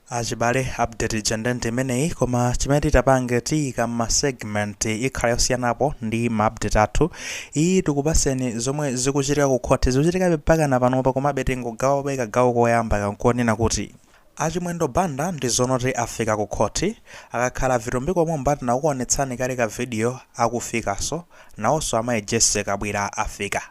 Achibale, update ija ndi imeneyi, koma chimene titapange, tiyika ma segment ikhala yosiyanapo ndi ma update athu. Iyi tikupaseni zomwe zikuchitika ku court, zikuchitikabe mpaka panopa, komabe tingogawabe kagawo koyamba kankonena kuti Achimwendo Banda ndi zonoti afika ku court. Akakhala Vitumbiko Mumba, tinakuonetsani kale ka video akufikanso. Nawonso amayi Jesse Kabwira afika.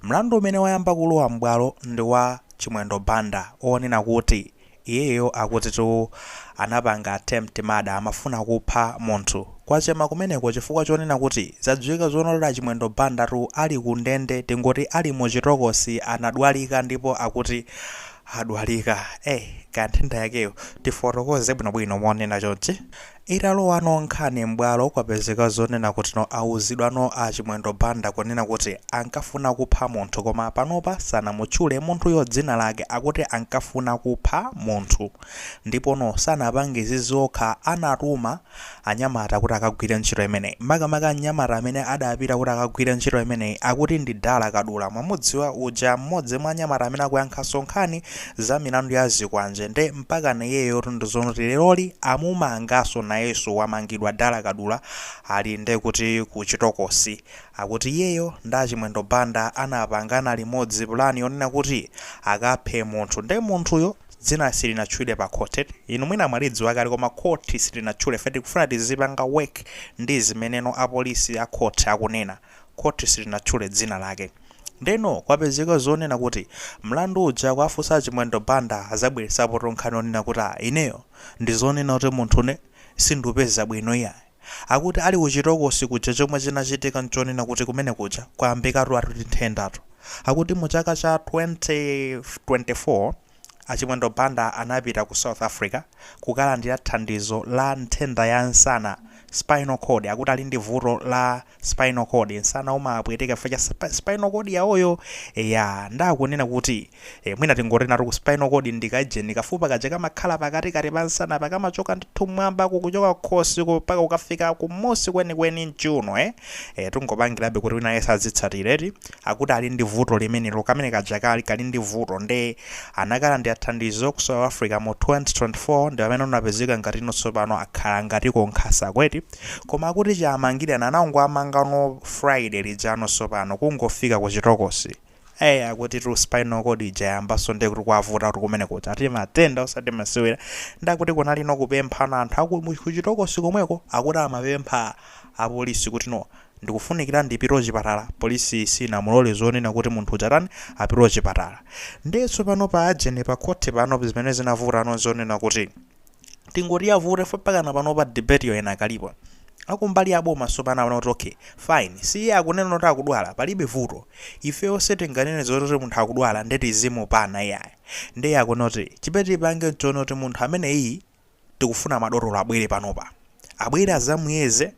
Mlandu umene wayamba kulowa m'bwalo ndi wa Chimwendo Banda, onena kuti iyeyo akutitu anapanga attempt murder, amafuna kupha munthu. Kwachema kumeneko chifukwa chonena kuti zadziwika zonoti Chimwendo Banda tu ali ku ndende, tingoti ali mu chitokosi, anadwalika, ndipo akuti adwalika kanthenda yakeyo tifotokoze bwinobwino monena chonchi. Italowano nkhani m'bwalo, kwapezeka zonena kuti no, awuzidwano a Chimwendo Banda kunena kuti ankafuna kupha munthu, koma panopa sanamutchule munthuyo dzina lake. Akuti ankafuna kupha munthu, ndipo sanapange izi zokha, anatuma anyamata kuti akagwire ntchito imeneyi. Makamaka anyamata amene adapita kuti akagwire ntchito imeneyi akuti ndi Dala Kadula. Mwamudziwa uja, mmodzi mwa anyamata amene akuyankhanso nkhani za milandu ya zikwanje. Nde mpaka iyeyo ndizonoti leroli amumanganso, nayenso wamangidwa. Dala Kadula ali nde kuti ku chitokosi. Akuti iyeyo ndi Achimwendo Banda anapangana limodzi pulani yonena kuti akaphe munthu. Nde munthuyo dzina silinatchulidwe pa court. Inu mwina mwalidziwa kale, koma court silinatchule. Fe tikufuna tizipanga work ndi zimeneno apolisi a court akunena. Court silinatchule dzina lake. Ndeno kwapezeka zonena kuti mlandu uja kwafunsa Chimwendo Banda, azabweretsapo nkhani yonena kuti ah, ineyo ndizonena kuti munthune sindupeza bwino iyayi. Akuti ali kuchitokosi kuja, chomwe chinachitika nchonena kuti kumene kuja kwayambikatu atuti nthendatu. Akuti mu chaka cha 2024 Achimwendo Banda anapita ku South Africa kukalandira thandizo la nthenda ya nsana, spinal cord. Akuti ali ndi vuto la spinal cord, nsana umapweteka chifukwa cha spinal cord yawoyo. Ya, ndakunena kuti mwina tingotenatu ku spinal cord ndikajeni kafupa kaja kamakhala pakatikati pa nsana, pakamachoka ndithu mwamba kuchoka khosi mpaka kukafika kumusi kwenikweni mchiuno. Tungopangirabe kuti wina yense azitsatireti. Akuti ali ndi vuto limenelo, kamene kaja kali ndi vuto, nde anakalandira thandizo ku South Africa mu 2024, ndi pamene unapezeka ngati tsopano akhala ngatiko nkhasa kweti. Koma akuti chamangirana anango Friday lijano, tsopano kungofika ku chitokosi, akuti tu spinal cord ija yambanso, ndiye kuti kwavuta kuti kumene kuti ati matenda osati masewera. Ndakuti kunalino kupemphana anthu aku kuchitokosi komweko, akuti amapempha apolisi kuti no, ndikufunikira ndipite kuchipatala. Polisi sinamulole zonena kuti munthu uja tani, apite kuchipatala. Ndiye tsopano pa ajeni pa khoti pano zimene zinavuta zonena kuti tingoti yavute mpakana pano pa debate yo ena akalipo akumbali aboma. Tsopano aona kuti okay, fine, siye akunena kuti akudwala, palibe vuto. Ifeyo sitinganene zoti munthu akudwala ndeti zimupana iyayi. Ndiye akunena kuti chimene tipange nchono kuti munthu amene iyi tikufuna madotolo abwere panopa, abwere azamuyeze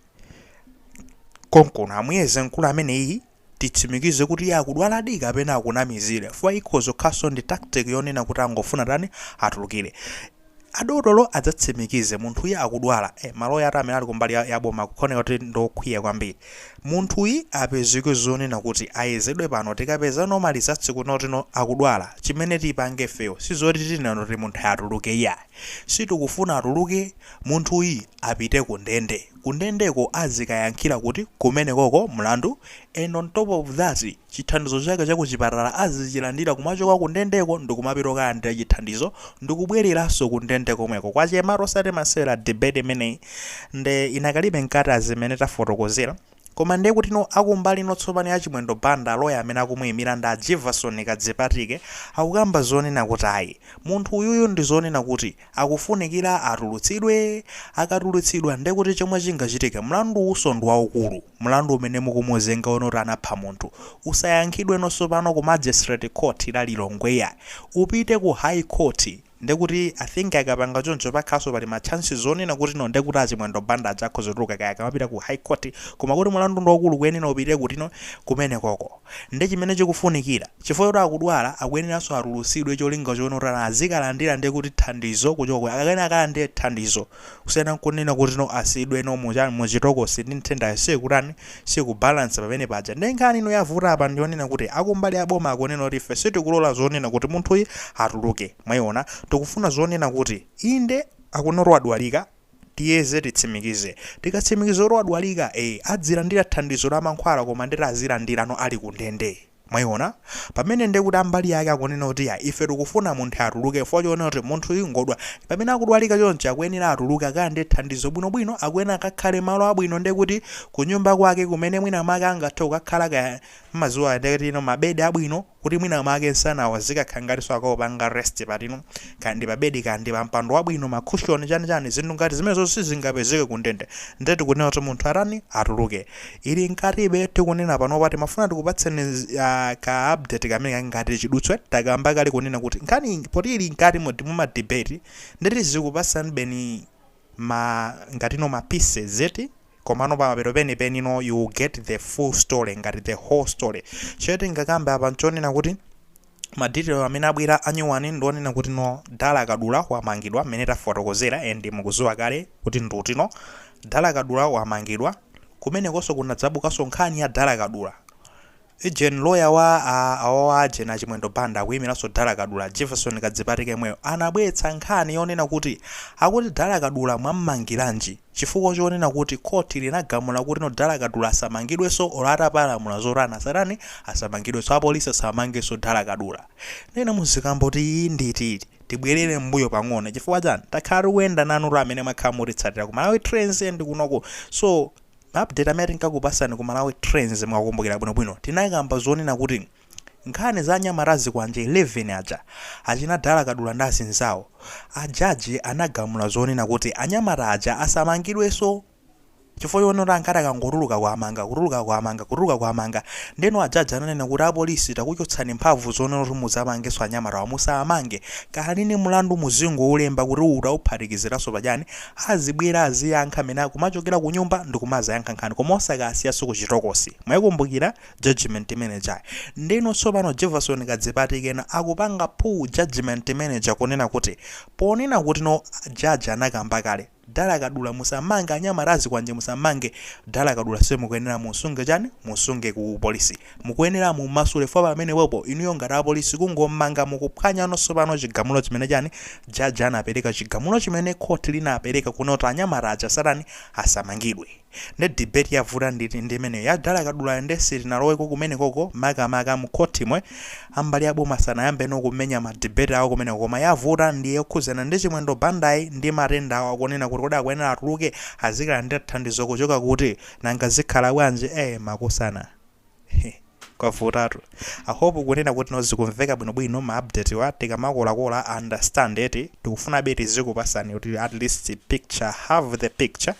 konkono, amuyeze mkulu amene iyi, titsimikize kuti iye akudwaladi kapena akunamizire. Fuwa ikhoza kukhaso ndi tactic yonena kuti angofuna tani, atulukire. Adotolo adzatsimikize munthuyi akudwala. Maloya ati amene ali kumbali ya boma kukhoneka kuti ndokwiya kwambiri. Munthuyi apezeke zonena kuti ayezedwe pano. Tikapeza no ma results kunotino akudwala, chimene tipange feyo sizoti tinena kuti munthu atuluke iyayi. Sitikufuna atuluke munthuyi, apite ku ndende. Kundendeko azikayankhira kuti kumenekoko mlandu, and on top of that chithandizo chake chakuchipatala azichilandira kumachoka kundendeko ndikumapita kukalandira chithandizo ndikubwereranso kundende komweko. Kwachematu osati masewera. Debate imeneyi nde inakalibe mkati azimene tafotokozera, koma ndiye kuti no, akumbali no tsopano ya Chimwendo Banda, loya amene akumuyimira ndi a Jivason Kadzipatike, akukamba zonena kuti ayi, munthu uyuyu ndi zonena kuti akufunikira atulutsidwe. Akatulutsidwa ndiye kuti chomwe chingachitike, mlandu uso ndi waukulu. Mlandu umene mukumuzenga unoti anapha munthu usayankhidwe nonso pano ku magistrate court la Lilongwe ya, upite ku High Court. Ndekuti I think akapanga choncho pakhaso pali ma chances zonena kuti no, ndekuti Achimwendo Banda adzakhoza kutuluka kaya akamapita ku High Court. Koma kuti mulandu ndi waukulu, kuyenera upite kuti no, kumene koko. Ndi chimene chikufunikira, chifukwa kuti akudwala, akuyeneranso atulutsidwe, cholinga choona kuti azikalandira ndiye kuti thandizo kuchoka akakena akalandire thandizo, kusiyana nkunena kuti no, asidwe no muchitokosi ndi nthenda sikutani, sikubalansa pamene paja. Ndi nkhani ino yavuta apa ndionena kuti akumbali aboma akunena kuti ife sitikulola zonena kuti munthuyi atuluke. Mwayiona? Tikufuna zonena kuti inde, akunoro wadwalika, tiyeze, titsimikize. Tikatsimikiza kuti wadwalika, adzilandira thandizo la mankhwala, koma ndeti azilandirano ali kundende. Mwayiona pamene ndekuti ambali yake akunena kuti ya, ife tikufuna munthu atuluke chifukwa choona kuti munthu uyu ngodwa. Pamene akudwalika chonchi, akuyenera atuluke, akalandire thandizo bwinobwino, akuyenera akakhale malo abwino, ndekuti kunyumba kwake kumene mwina mwake angathe kukakhala kaya mazuwa, ndekuti ino mabedi abwino, kuti mwina mwake nsanawo zikakhala ngatinso akawopanga rest patino, kandi pa bedi, kandi pa mpando wabwino, ma cushion, chani chani, zinthu ngati zimenezo sizingapezeke kundende. Ndeti kunena kuti munthu atani? Atuluke. Ili nkatibe tikunena panopa, timafuna tikupatseni ka update kamene ngati chidutswe takamba kale kunena kuti nkhani poti ili nkati muma debate, ndeti zikupasani beni ma ngatino ma pieces eti, komano pamapeto penipeni no, you get the full story, ngati the whole story. Chete ngakambe apa nchonena kuti ma detail amene abwera anyuwani ndionena kuti no, Dala Kadula wamangidwa mmene tafotokozera, and mukuziwa kale kuti ndutino Dala Kadula wamangidwa. Kumenekonso kunadzabukanso nkhani ya Dala Kadula. Jen lawyer wa awawa ajen Achimwendo Banda, akuyimiranso Dala Kadula, Jefferson Kadzipatike yemweyo, anabweretsa nkhani yonena kuti akuti Dala Kadula mwammangiranji, chifukwa chonena kuti khoti linagamula kuti no, Dala Kadula asamangidwenso, olo atapalamula zotani, asatani, asamangidwenso, apolisi asamangenso Dala Kadula. Nena muzikamba kuti iyi nditi tibwerere mbuyo pang'ono. Chifukwa chani? Takhala tikuyenda nanu amene mwakhala mutitsatira ku Malawi Trends and kunoko. So update amene tinkakupasani ku Malawi Trends, mwakumbukira bwinobwino, tinakamba zonena kuti nkhani za anyamata zikwanje 11 aja, achina Dala Kadula ndi azinzawo, ajaji anagamula zonena kuti anyamata aja asamangidwenso, chifukwa chonena kuti ankati akangotuluka kuamanga, kutuluka kuamanga, kutuluka kuamanga. Ndeno ajaji ananena kuti apolisi, takuchotsani mphamvu zonena kuti muzamangenso anyamatawa, musamange. Kalini mlandu muzingoulemba kuti utauphatikiziranso pachani, azibwera aziyankha amene akumachokera ku nyumba ndikumazayankha nkhani, koma osakasiyanso ku chitokosi. Mwayikumbukira judgment manager? Ndeno tsopano Jefferson Kadzipatike akupanga pull judgment manager, kunena kuti ponena kuti no, jaji anakamba kale, Dala Kadula musamange, anyamata azikwanje musamange, Dala Kadula simukuyenera musunge chani, musunge ku polisi, mukuyenera mumasule fo. Pamene wepo inuyo ngati apolisi kungomanga, mukuphwanya nonso pano chigamulo chimene chani, jaji anapereka, chigamulo chimene khoti linapereka kunena anyamata aja satani, asamangidwe. Ndi debate yavuta nditi ndi imeneyo ya Dala Kadula. Ndesi tinaloweko kumene koko, makamaka mu khotimwe ambali aboma sanayambe no kumenya ma debate awo kumeneko, koma yavuta ndiye yokhuzana ndi Chimwendo Bandayi ndi matenda awo, akunena kuti kodi akuyenera atuluke, azikalandira thandizo kuchoka kuti, nanga zikhala bwanji? Makusana kwavutatu. I hope kunena kuti no, zikumveka bwinobwino ma update wa tikamakolakola. Understand eti, tikufunabe tizikupasani kuti at least picture, have the picture.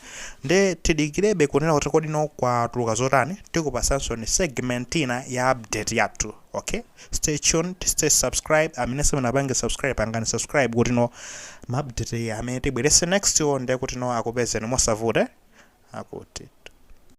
Nde tidikirebe kunena kuti kodi no, kwatuluka zotani, tikupasanso ni segment ina ya update yathu. Okay, stay tuned, stay subscribe. Amene simunapange subscribe, pangani subscribe kuti no, ma update amene tibwerese next one, nde kuti no, akupezeni mosavuta akuti.